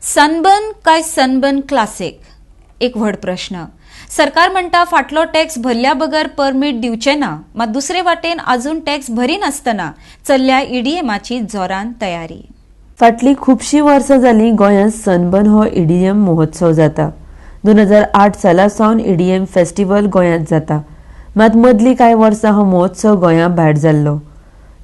Sunburn काय sunburn classic, एक व्हड प्रश्न. सरकार म्हणटा फाटलो टॅक्स भरल्या बगर परमीट दिवचे ना. मात दुसरे वाटेन अजून टॅक्स भरिनासतना चल्ल्या ईडीएमाची जोरान तयारी. फाटलीं खुबशीं वर्सां जालीं गोंयांत सनबर्न हो ईडीएम महोत्सव जाता. 2008 साला सावन ईडीएम फेस्टिवल गोंयांत जाता. मात मदलीं कांय वर्सां हो महोत्सव गोंया भायर जाल्लो.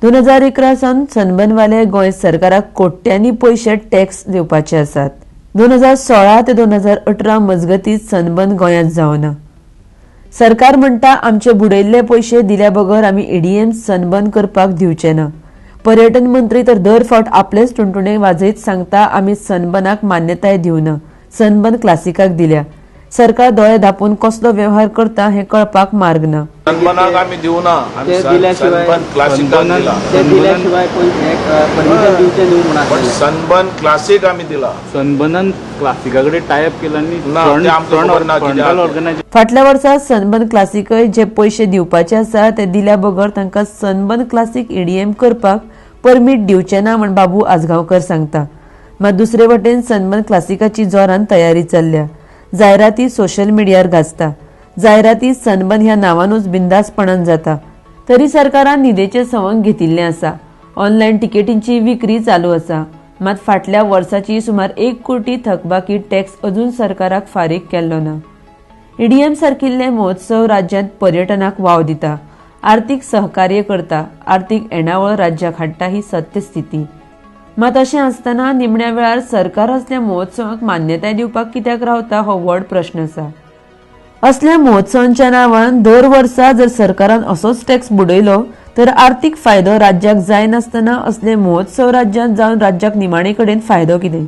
2011 सावन सनबर्नवाले गोंय सरकाराक कोट्यांनी पयशे टॅक्स दिवपाचे आसात. 2016 ते 2018 मजगतीं सनबर्न गोंयांत जावना. सरकार म्हणटा, आमचे बुडयल्ले पयशे दिल्या बगर आमी ईडीएम सनबर्न करपाक दिवचे ना. पर्यटन मंत्री तर दर फावट आपलेच टुणटुणे वाजयत सांगता, आमी सनबर्नाक मान्यताय दिवना, सनबर्न क्लासिकाक दिल्या. सरकार दोळे धांपून कसलो वेव्हार करता हें कळपाक मार्ग ना. सनबर्नाक आमी दिवना आमी. ते दिल्याशिवाय सनबर्न क्लासिकाक दिला. ते दिल्याशिवाय परमिशन दिवचें न्हू म्हूण पण आसलें. सनबर्न क्लासीक आमी दिला. सनबर्नान क्लासिका कडेन टायप केला आनी ना, ते आमकां खबर ना कितें आसा. ऑर्गनायझेशन. फाटल्या वर्सा सनबर्न क्लासिकय जे पयशे दिवपाचे आसा ते दिल्या बगर तांकां सनबर्न क्लासिक ईडीएम करपाक परमीट दिवचे ना म्हण बाबू आजगांवकर सांगता. मात दुसरे वटेन सनबर्न क्लासिकाची जोरान तयारी चल्ल्या. जायराती सोशल मिडियार गाजता. जायराती सनबर्न ह्या नांवानूच बिंदासपणान जाता. तरी सरकारान न्हिदेचें सवंग घेतिल्लें आसा. ऑनलायन तिकेटींची विक्री चालू आसा. मात फाटल्या वर्साची सुमार 1 कोटी थकबाकी टॅक्स अजून सरकाराक फारीक केल्लो ना. ईडीएम सारकिल्ले महोत्सव राज्यांत पर्यटनाक वाव दिता, आर्थीक सहकार्य करता, आर्थीक येणावळ राज्याक हाडटा, ही सत्य स्थिती. मात अशें आसतना निमण्या वेळार सरकार असल्या महोत्सवाक मान्यताय दिवपाक कित्याक रावता हो व्हड प्रश्न आसा. असल्या महोत्सवांच्या नांवान दर वर्सा जर सरकारान असोच टॅक्स बुडयलो तर आर्थीक फायदो राज्याक जायनासतना असले महोत्सव राज्यांत जावन राज्याक निमाणे कडेन फायदो कितें?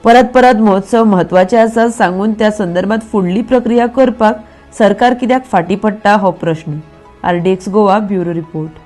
परत परत महोत्सव म्हत्वाचे आसा सांगून त्या संदर्भात फुडली प्रक्रिया करपाक सरकार कित्याक फाटीं पडटा हो प्रश्न. RDX Goa, bureau report.